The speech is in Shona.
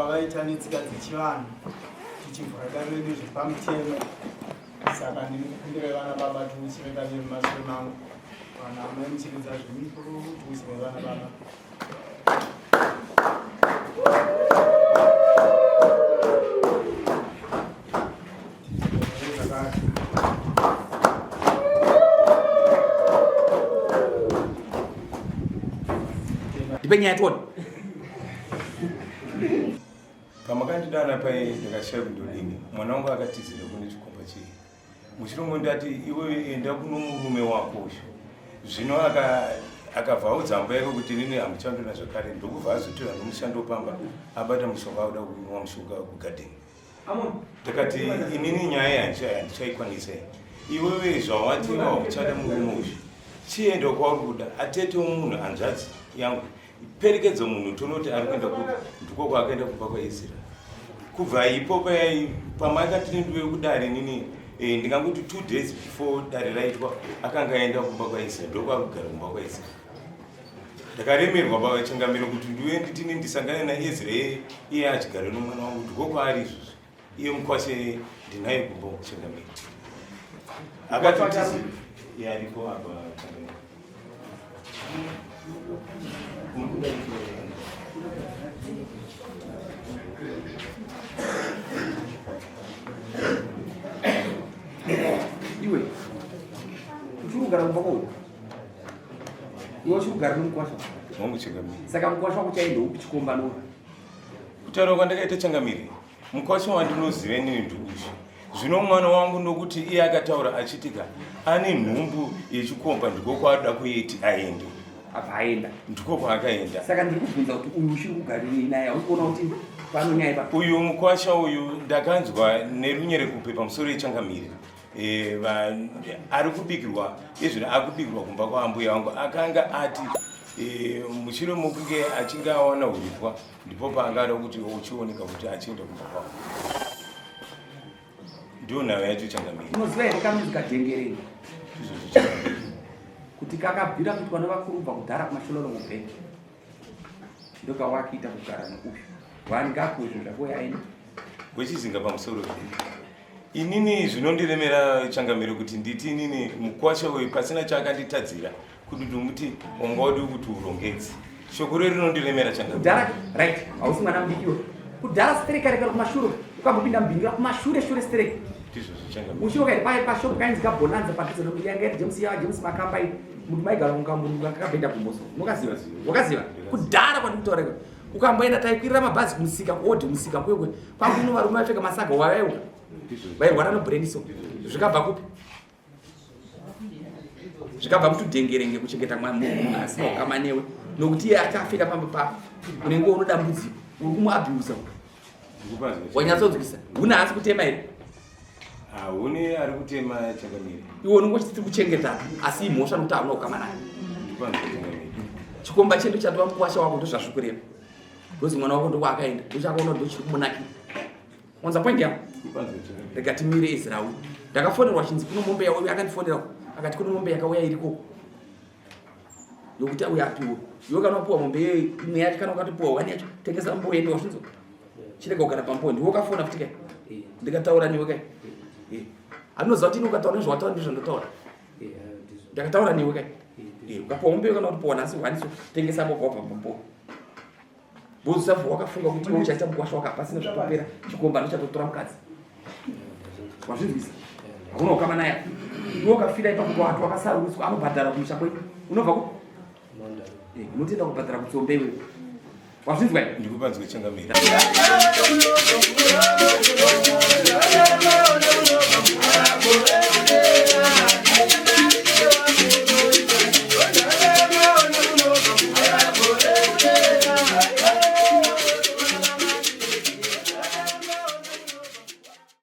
kwavaita netsika dzechivanhu tichivhura dare redu zvepamutemo. Saka ndinokukumbirai vana baba tiuchire dare mumashure mangu, vana amai muchiridza zvemipururu tiuchire vana baba. Ndipe nyaya tione. Pamakandidana paye ndakashaya kuti ndodini. Mwana wangu akatizira kune chikomba chii. Muchirongo ndati iwe enda kuno murume wako uyu. Zvino akabva audza ambuya yake kuti inini hamuchandona zvakare ndokubva azotora nomushando pamba abata mushonga auda kunwa mushonga kugadheni. Ndakati inini nyaya handichaikwanisa iwewe zvawati wauchada murume uyu chienda kwauri kuda atetewo munhu hanzvadzi yangu perekedza munhu tonoti ari kuenda kupi ndiko kwaakaenda kumba kwaezira kubva ipo pamakati ndiwe kudare inini eh, ndingangoti two days before dare raitwa akanga aenda kumba kwaezira ndokwakugara kumba kwaezira ndakaremerwa pachangamiro kuti ndiuye nditini ndisangane naezra iye achigare nomwana wangu ndiko kwaari izvozvi iye mukwashe ndinaye kumba kuchangamiro akatoti iye aripo apa changamiro Iwe uchiri kugara kumba kwauyu? Iwe uchiri kugara nomukwasha? Wangu changamire. Saka mukwasha wako chaiye ndoupi chikomba no? Kutaura kwandakaita changamire, mukwasha wandinoziva inini ndiuyu. Zvino mwana wangu nokuti iye akataura achitika ane nhumbu yechikomba ndiko kwaada kuiti aende. Abva aenda. Ndiko kwaakaenda. Saka ndiri kubvunza kuti uyu uchiri kugarirei naye? Hausi kuona kuti pano nyaya ipapo? Uyu mukwasha uyu ndakanzwa nerunyerekupe pamusoro yechangamire. E, ari kubikirwa izvino ari kubikirwa kumba kwaambuya vangu akanga ati e, mushure mokunge achinge awana uripwa ndipo paanga ada kuti uchioneka kuti achienda kumba kwavo ndiyo nhau yacho changamire unoziva here kanonzi kadhengerei kuti kakabvira kuitwa nevakuru kubva kudhara kumashololongo bank ndokawakiita kugara neuyu wani ngapuwe zvinhu zvako yaenda wechizinga pamusoro inini zvinondiremera changamire kuti nditi inini mukwasha uyu pasina chaakanditadzira kuti ndomuti wanga wadi kuti urongedze shoko rero rinondiremera changamire kudhara right hausi mwana mudiki iwe kudhara sterek kare kare kumashure ukambopinda mubhindura kumashure shure sterek ndizvozvo changamire ushure ukaenda paye pashop kainzi kabonanza padhuze yanga iri james ya james makamba iyi munhu maigara mukambo kakabhenda gumboso unokaziva wakaziva kudhara kwandikutaura iko ukamboenda taikwirira mabhazi kumusika kuodhi musika kwekwe kwangu uno varume vaipfeka masaga wavaiuka vairwara nobrain so zvikabva kupi zvikabva kutudhengerenge kuchengeta munhu asina ukama newe nokuti iye akafira pamba pako unenge uno dambudziko uri kumuabusa wanyatsonzwisa hune haasi kutema here hune ari kutema chakamira iwe unenge uchiti kuchengeta asi imhosva nokuti hauna ukama naye chikomba chedu chatova mukuwasha wako ndozvazviri kureva because mwana wako ndokwaakaenda ndochakaona ndochiri kumunakira Wanza point yangu. Rega timire Ezra uyu. Ndakafonerwa chinzi kuno mombe yauya akandifonera akati kuno mombe yakauya iriko. Yokuti auya apiwe. Iwe kana wapiwa mombe iyoyo imwe yacho kana ukatopiwa wani yacho tengesa mombe uende wazvinzwa. Chirega kugara pambo ndiwe wakafona futi kai. Ndikataura newe kai. Eh. Anoziva kuti ini ukataura nezvawataura ndizvo ndotaura. Ndakataura newe kai. Eh, ukapiwa mombe kana kutopiwa nhasi wani so tengesa mombe wabva pambo. Bozusabva wakafunga kuti iwe uchaita mukwasha wako hapasina zvatopera chikomba ndochatotora mukadzi. Wazvinzwisa? Hakuna ukama naye. Iwe ukafira ipapo kwawati wakasarudzwa anobhadhara kumusha kwenyu. Unobva ku? Eh, unotenda kubhadhara kutsombe iwe. Wazvinzwa here? Ndikupanzwe changamire.